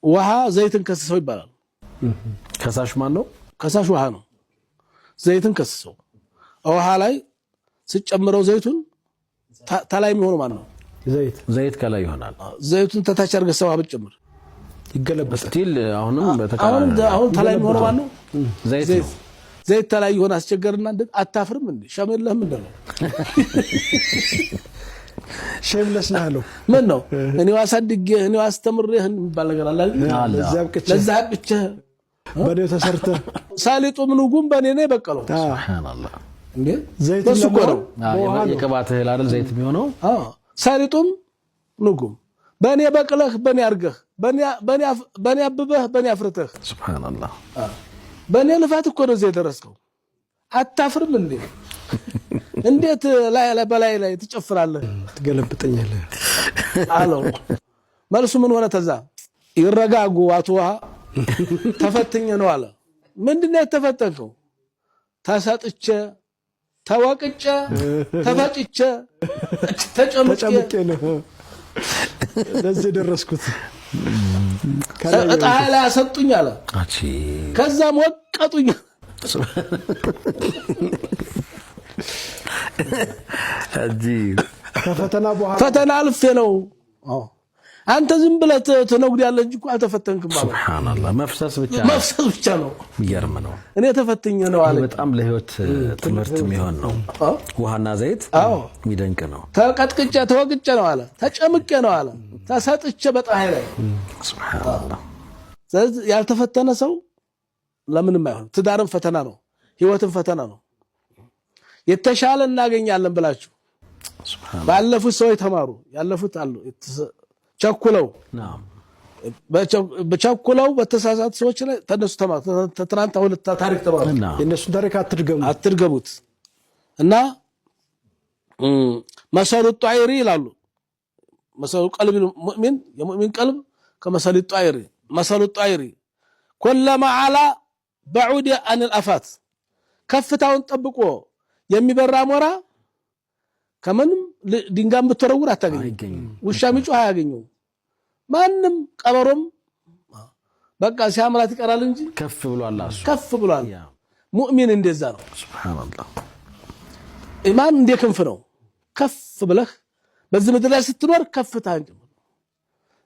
ውሃ ዘይትን ከስሰው ይባላል። ከሳሽ ማን ነው? ከሳሽ ውሃ ነው። ዘይትን ከስሰው ውሃ ላይ ስጨምረው ዘይቱን ተላይ የሚሆነው ማን ነው? ዘይት። ዘይት ከላይ ይሆናል። ዘይቱን ተታች አድርገህ ሰው ብትጨምር ይገለበጣል። Still አሁንም አሁን በተቃራኒ አሁን ተላይ የሚሆነው ማን ነው? ዘይት ነው። ዘይት ተላይ የሆነ አስቸገርና እንደ አታፍርም እንዴ? Shame የለህም እንደ ነው። Shameless ነህ አለው። ምን ነው እኔው አሳድጌህ እኔው አስተምሬህ የሚባል ነገር አለ አይደል? አለ። ለዚያ አብቅቼ ለዛ አብቅቼህ በእኔው ተሰርተህ ሳሊጡም ኑጉም በእኔ ነው የበቀለው። ሱብሃንአላህ። እንዴ ዘይት በሱ እኮ ነው። በውሃ ነው። የቅባት እህል አይደል ዘይት የሚሆነው? አዎ፣ ሳሊጡም ንጉም በእኔ በቅለህ በእኔ አድርገህ በእኔ አብበህ በእኔ አፍርተህ ሱብሃንአላህ። በእኔ ልፋት እኮ ነው እዚህ የደረስከው። አታፍርም እንዴ? እንዴት ላይ ላይ በላይ ላይ ትጨፍራለህ? ትገለብጠኛለህ። አለው። መልሱ ምን ሆነ? ተዛ ይረጋጉ አቶ ውሃ፣ ተፈትኜ ነው አለ። ምንድነው የተፈተንከው? ተሰጥቼ፣ ተወቅጬ፣ ተፈጭቼ፣ ተጨምቄ። ተጨምቄ ነው ለዚህ የደረስኩት። እጣ ላይ አሰጡኝ አለ። አቺ ከዛም ወቀጡኝ። አጂብ። ከፈተና በኋላ ፈተና አልፌ ነው። አንተ ዝም ብለህ ትነጉዳለህ እንጂ እኮ አልተፈተንክም አለው። ሱብሃንአላህ። መፍሰስ ብቻ ነው። መፍሰስ ብቻ ነው። የሚገርም ነው። እኔ ተፈትኜ ነው አለ። በጣም ለህይወት ትምህርት የሚሆን ነው። ውሃና ዘይት የሚደንቅ ነው። ተቀጥቅጬ ተወቅጬ ነው አለ። ተጨምቄ ነው አለ። ተሰጥቼ በፀሐይ ላይ። ሱብሃንአላህ። ስለዚህ ያልተፈተነ ሰው ለምንም አይሆንም። ትዳርም ፈተና ነው። ህይወትም ፈተና ነው። የተሻለ እናገኛለን ብላችሁ ባለፉት ሰዎች ተማሩ። ያለፉት አሉ ቸኩለው በቸኩለው በተሳሳቱ ሰዎች ላይ ተነሱ ተማሩ። ትናንት ሁለት ታሪክ ተማሩ። የእነሱን ታሪክ አትድገሙ። አትድገሙት። እና مثل الطير ይላሉ። مثل قلب المؤمن የሙእሚን ቀልብ كمثل الطير مثل الطير كلما علا بعد عن الآفات ከፍታውን ጠብቆ የሚበራ አሞራ ከምንም ድንጋይ ብትወረውር አታገኘው። ውሻ ሚጮህ አያገኘው። ማንም ቀበሮም በቃ ሲያምራት ይቀራል እንጂ ከፍ ብሏል። እሱ ከፍ ብሏል። ሙእሚን እንደዛ ነው። ሱብሃንአላህ። ኢማን እንደ ክንፍ ነው። ከፍ ብለህ በዚህ ምድር ላይ ስትኖር ከፍታህን ጨምር።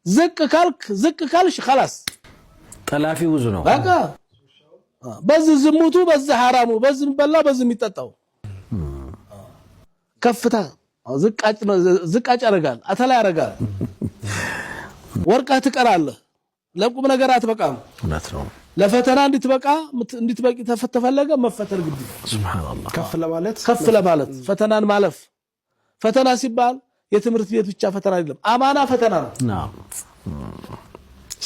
ዝቅ ካልክ ዝቅ ካልሽ خلاص ጠላፊ ብዙ ነው። በቃ በዚህ ዝሙቱ፣ በዚህ ሐራሙ፣ በዚህ የሚበላው፣ በዚህ የሚጠጣው ከፍታ ዝቃጭ ዝቃጭ ያደርጋል፣ አተላ ያደርጋል። ወርቀህ ትቀራለህ። ለቁም ነገር አትበቃም። እውነት ነው። ለፈተና እንድትበቃ እንድትበቂ ተፈለገ መፈተን ግድ ነው። ሱብሃንአላህ። ከፍ ለማለት ከፍ ለማለት ፈተናን ማለፍ። ፈተና ሲባል የትምህርት ቤት ብቻ ፈተና አይደለም። አማና ፈተና ነው።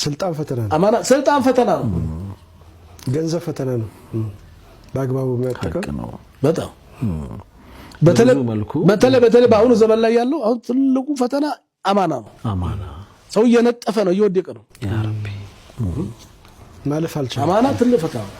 ስልጣን ፈተና ነው። አማና ስልጣን ፈተና ነው። ገንዘብ ፈተና ነው። በአግባቡ መጠቀም ነው። በጣም በተለይ በተለይ በተለይ በአሁኑ ዘመን ላይ ያለው አሁን ትልቁ ፈተና አማና ነው። አማና ሰው እየነጠፈ ነው፣ እየወደቀ ነው። ያ ረቢ ማለፍ አልቻለም። አማና ትልቅ ፈተና ነው።